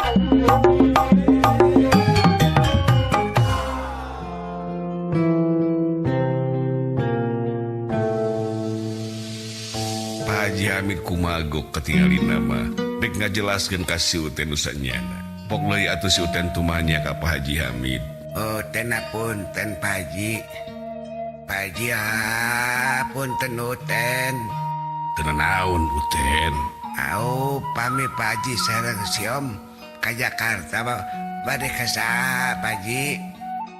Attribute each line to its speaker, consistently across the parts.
Speaker 1: Pak Haji Hamid kumagok ketinggalin nama dek ngajelaskeun ka si Uten nu sanyana. Pok deui atuh si Uten tumanya ka Pak Haji Hamid.
Speaker 2: Oh, ten punten Pak Haji. Pak Haji punten Uten.
Speaker 1: Teu naon Uten.
Speaker 2: Au pami Pak Haji sareng si Om ka Jakarta bade ka saha Pak Haji?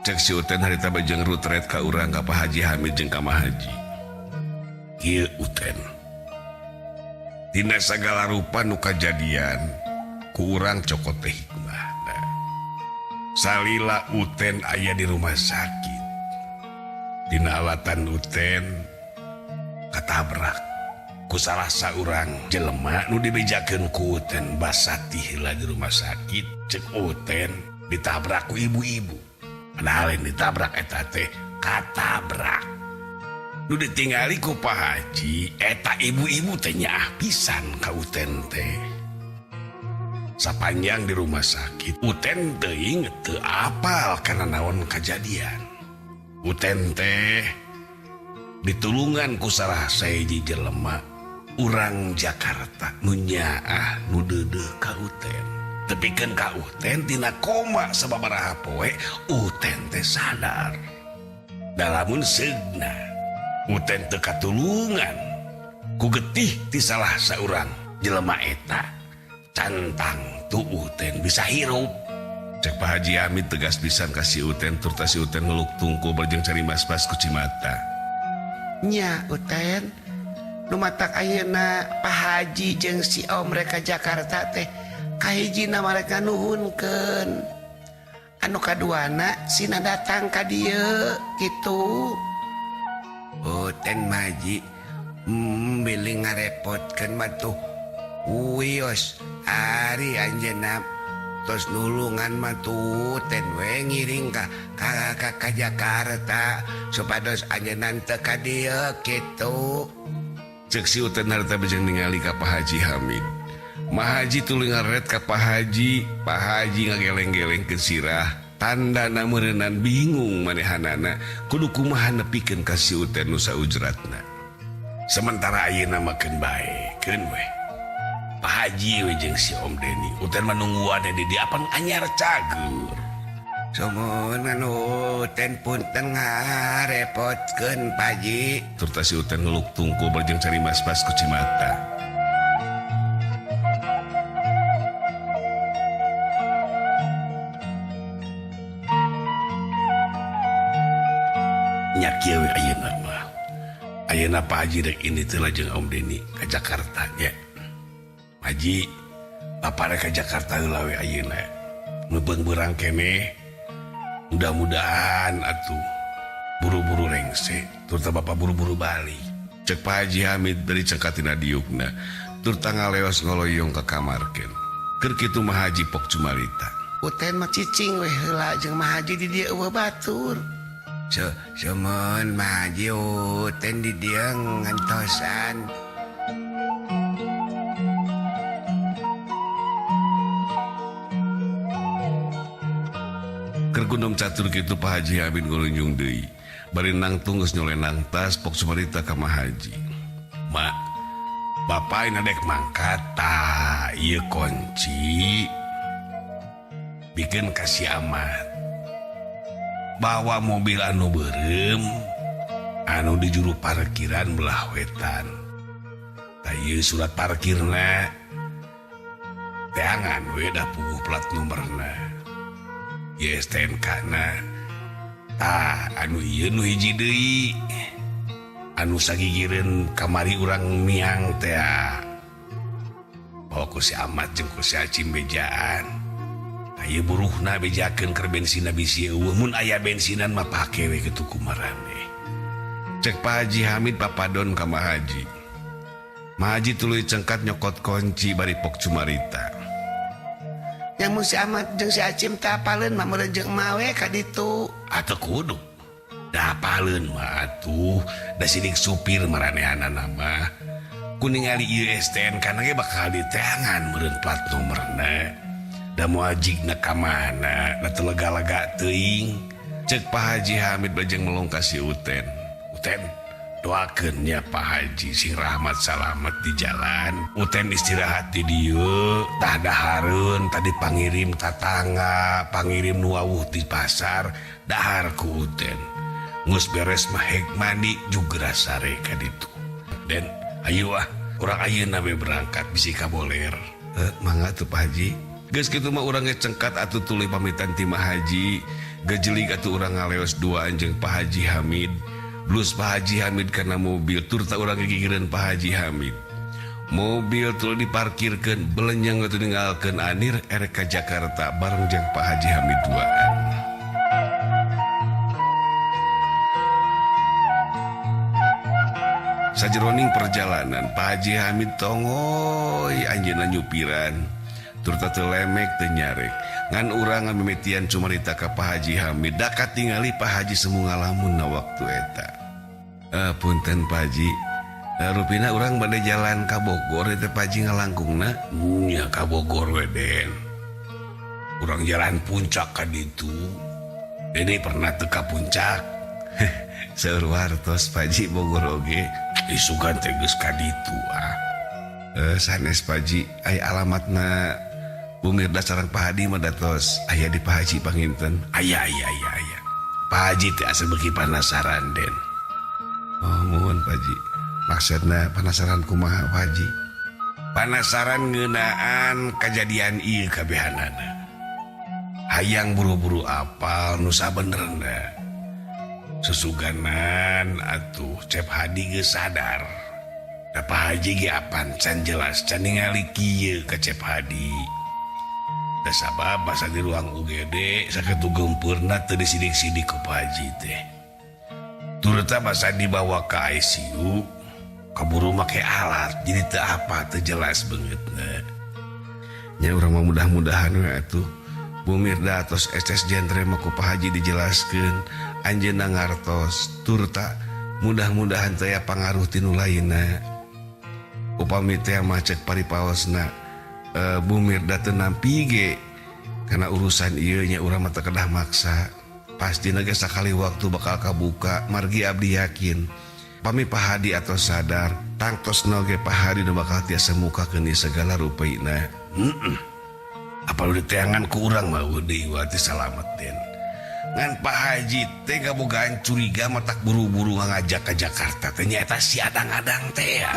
Speaker 1: Cek si Uten harita bajeng rutret ka urang ka Pak Haji Hamid jeung ka Ma Haji. Kieu Uten. Dina sagala rupa nu kajadian ku urang cokot teh hikmahna. Salila Uten aya di rumah sakit. Dina alatan Uten katabrak ku salah saurang jelema nu dibejakeun ku Uten basati heula di rumah sakit. Cek Uten ditabrak ku ibu-ibu. Padahal yang ditabrak eta teh katabrak. Nu ditinggali ku Pak Haji eta ibu-ibu teh nyaah pisan ka Uten teh. Sapanjang di rumah sakit Uten teuing teu apal kana naon kajadian. Uten teh ditulungan ku salah sahiji jelema urang Jakarta nu nyaah nu deudeuh ka Uten. Tepikeun ka Uten tina koma sababaraha poe Uten teh sadar. Da lamun seugna Uten teu katulungan ku getih ti salah saurang jelema eta. Cantang tu Uten bisa hirup. Cek Pak Haji Hamid tegas pisan ka si Uten turta si Uten ngeluk tungku berjeng cari mas-mas kucimata.
Speaker 2: Nya Uten nu matak ayeuna Pak Haji jeung si Om mereka Jakarta teh kahijina mereka nuhunkeun. Anu kaduana sina datang ka dieu kitu. Uten Maji bilih ngarepotkeun mah tuh wios ari anjeunna tos nulungan mah tuh ten we ngiring ka ka ka, ka Jakarta supados anjeunna teu ka dieu kitu.
Speaker 1: Cek si Uten harita bejeng ningali ka Pak Haji Hamid. Ma Haji tuluy ngaret ka Pak Haji, Pak Haji ngageleng-geleng ke sirah. Tandana meureunan bingung manehanana kudu kumaha nepikeun ka si Uten nu saujratna. Sementara ayeuna mah keun bae, keun we. Pak Haji we jeung si Om Deni, Uten mah nungguan di dieu apan anyar cager.
Speaker 2: Sumuhun anu Uten punten ngarepotkeun Pak Haji.
Speaker 1: Turta si Uten ngeluk tungku berjeng cari mas-mas kucimata. Nya kieu we ayeuna mah. Ayeuna Pak Haji rek ini teh lajeng Om Deni ka Jakarta nya. Pak Haji, bapak rek ka Jakarta heula we ayeuna. Meubeung beurang keneh. Mudah-mudahan atuh buru-buru rengse, turta bapak buru-buru balik. Cek Pak Haji Hamid dari cengkatina diukna, turta ngaleos ngoloyong ka kamarkeun. Keur kitu mah Haji pok cumarita.
Speaker 2: Uten mah cicing we heula jeung Mah Haji di dieu eueuh batur. Sumuhun Mah Haji Uten di dieu ngantosan.
Speaker 1: Keur gundom catur kitu Pak Haji Hamid ngulunjung deui. Bari nangtung geus nyolenang tas pok sumarita ka Mah Haji. Mak, bapak ini dek mangkat ta ieu kunci. Bikin kasih amat. Bawa mobil anu beureum anu di juru parkiran belah wetan. Ta ieu surat parkirna. Teangan we dah puguh plat nomorna. Ieu STNK na. Tah anu ieu nu hiji deui. Anu sagigireun kamari urang miang teh. Bawa ku si Ahmad jeung ku si Acim bejaan. Tah ieu buruhna bejakeun keur bensinna bisi eueuh. Mun aya bensinan mah pake we kitu kumaraneh. Cek Pak Haji Hamid papadon ka Mah Haji. Mah Haji tuluy cengkat nyokot kunci bari pok cumarita.
Speaker 2: Yang mun si Ahmad jeung si Acim teh apaleun mah meureun jeung emak we ka ditu.
Speaker 1: Atuh kudu. Da apaleun mah atuh, da sidik supir maranehanana mah. Ku ningali ieu STNK na ge bakal diteangan meureun plat nomorna. Da moal jigna ka mana da teu lega-lega teuing. Cek Pak Haji Hamid bajeng melong ka si Uten. Uten, doakeun nya Pak Haji sing rahmat salamet di jalan. Uten istirahat di dieu, tah dahareun tadi pangirim tatangga, pangirim nu wawuh di pasar, dahar ku Uten. Geus beres mah hek mandi jugra sare ka ditu. Den, ayo ah, urang ayeuna we berangkat bisi kaboler. Mangga tuh Pak Haji. Geus kitu mah urang ge cengkat atuh tuluy pamitan ti Mak Haji. Gejelig atuh urang ngaleos duaan jeung Pak Haji Hamid. Blus Pak Haji Hamid karena mobil turta urang gigireun Pak Haji Hamid. Mobil tuluy diparkirkeun, belenyeng atuh ninggalkeun Anir erek ka Jakarta bareng jeung Pak Haji Hamid duaan. Sajeroning perjalanan Pak Haji Hamid tongoy anjeunna nyupiran turta teu lemek teu nyarek. Ngan urang ngamimitian cumarita ka Pak Haji Hamid da katingali Pak Haji semu ngalamun na waktu eta. Punten Pak Haji, rupina urang bade jalan ka Bogor teh Pak Haji ngalangkungna. Nya ka Bogor we Den. Urang jalan puncak ka ditu. Dede pernah teu ka puncak. Seueur wartos Pak Haji Bogor oge. Isugan teh geus ka ditu ah. Sanes Pak Haji, aya alamatna Bu Mirda sareng Pak Hadi mah datos aya di Pak Haji panginten. Aya aya aya aya. Pak Haji teh asa beuki panasaran Den. Oh muhun Pak Haji. Maksudna panasaran kumaha Pak Haji? Panasaran ngeunaan kajadian ieu kabehanana. Hayang buru-buru apal nu sabenerna. Susuganan atuh Cep Hadi geus sadar. Da Pak Haji ge apan can jelas can ningali kieu ka Cep Hadi. Da sabab basa di ruang UGD sakitu gempeurna teu disidik-sidik ku Pak Haji teh. Turta basa dibawa ka ICU kaburu make alat jadi teu apa teu jelas beungeutna. Nya urang mah mudah-mudahan we atuh Bu Mirda atos eces jentre mah ku Pak Haji dijelaskeun anjeunna ngartos turta mudah-mudahan teu aya pangaruh ti nu lainna. Upami teh mah cek paripaosna Bu Mirda teu nampi ge kana urusan ieu nya urang mah teu kedah maksa. Pastina ge sakali waktu bakal kabuka margi abdi yakin pami Pak Hadi atos sadar tangtosna ge Pak Hadi nu bakal tiasa mukakeun ieu segala rupaina. Apa nu diteangan ku urang mah eueuh deui wae salamet Den. Ngan Pak Haji teh kabogaan curiga matak buru-buru ngajak ka Jakarta teh nyaeta si adang-adang teh ya.